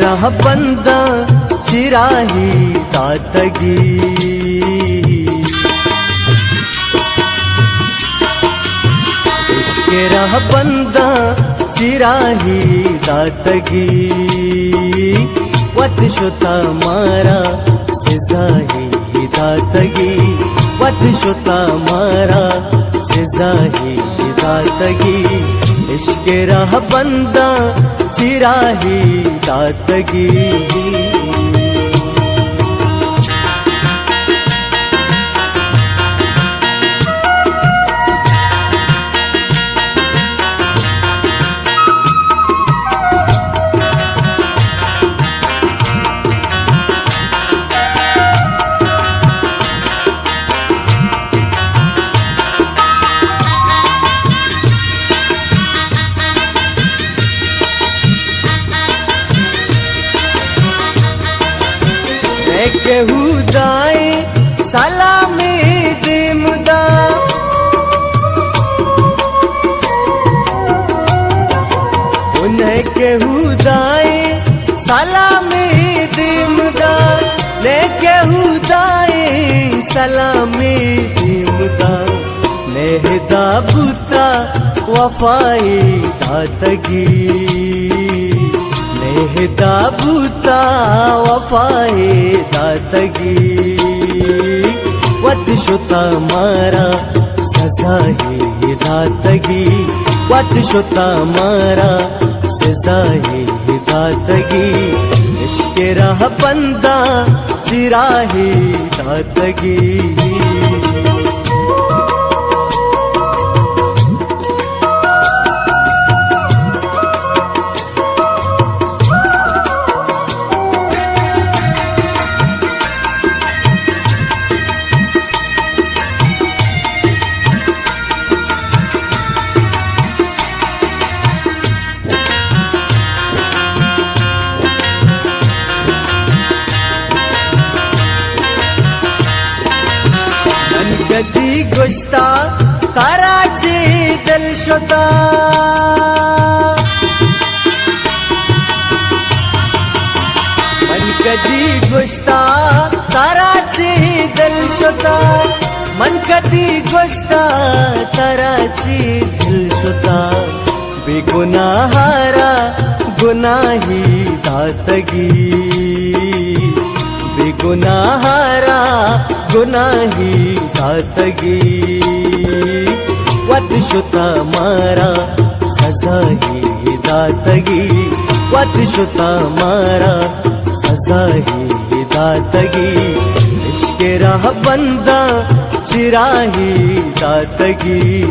رہبنداں چراہی داتگی، عشق رہبنداں چراہی داتگی، وت شتا مارا سزاہی داتگی، وت شتا مارا سزاہی داتگی، عشق رہبنداں چراہی داتگی۔ نئے کہ ہودائیں سلامے دیم دا، او نئے کہ ہودائیں سلامے دیم دا، نئے کہ ہودائیں سلامے دیم دا، نہدا بوتا وفائے داتگی، نہدا بوتا وفائے داتگی، وت شتا مارا سزاہی داتگی، وت شتا مارا سزاہی داتگی، عشق رہبنداں چراہی داتگی۔ من کدی گوشتا ترا چی دل شتا، من کدی گوشتا ترا چی دل شتا، من کدی گوشتا ترا چی دل شتا، بے گناہ را گناہی داتگی، بے گناہ را گناہی داتگی، وت شتا مارا سزاہی داتگی، وت شتا مارا سزاہی داتگی، عشق رہبنداں چراہی داتگی۔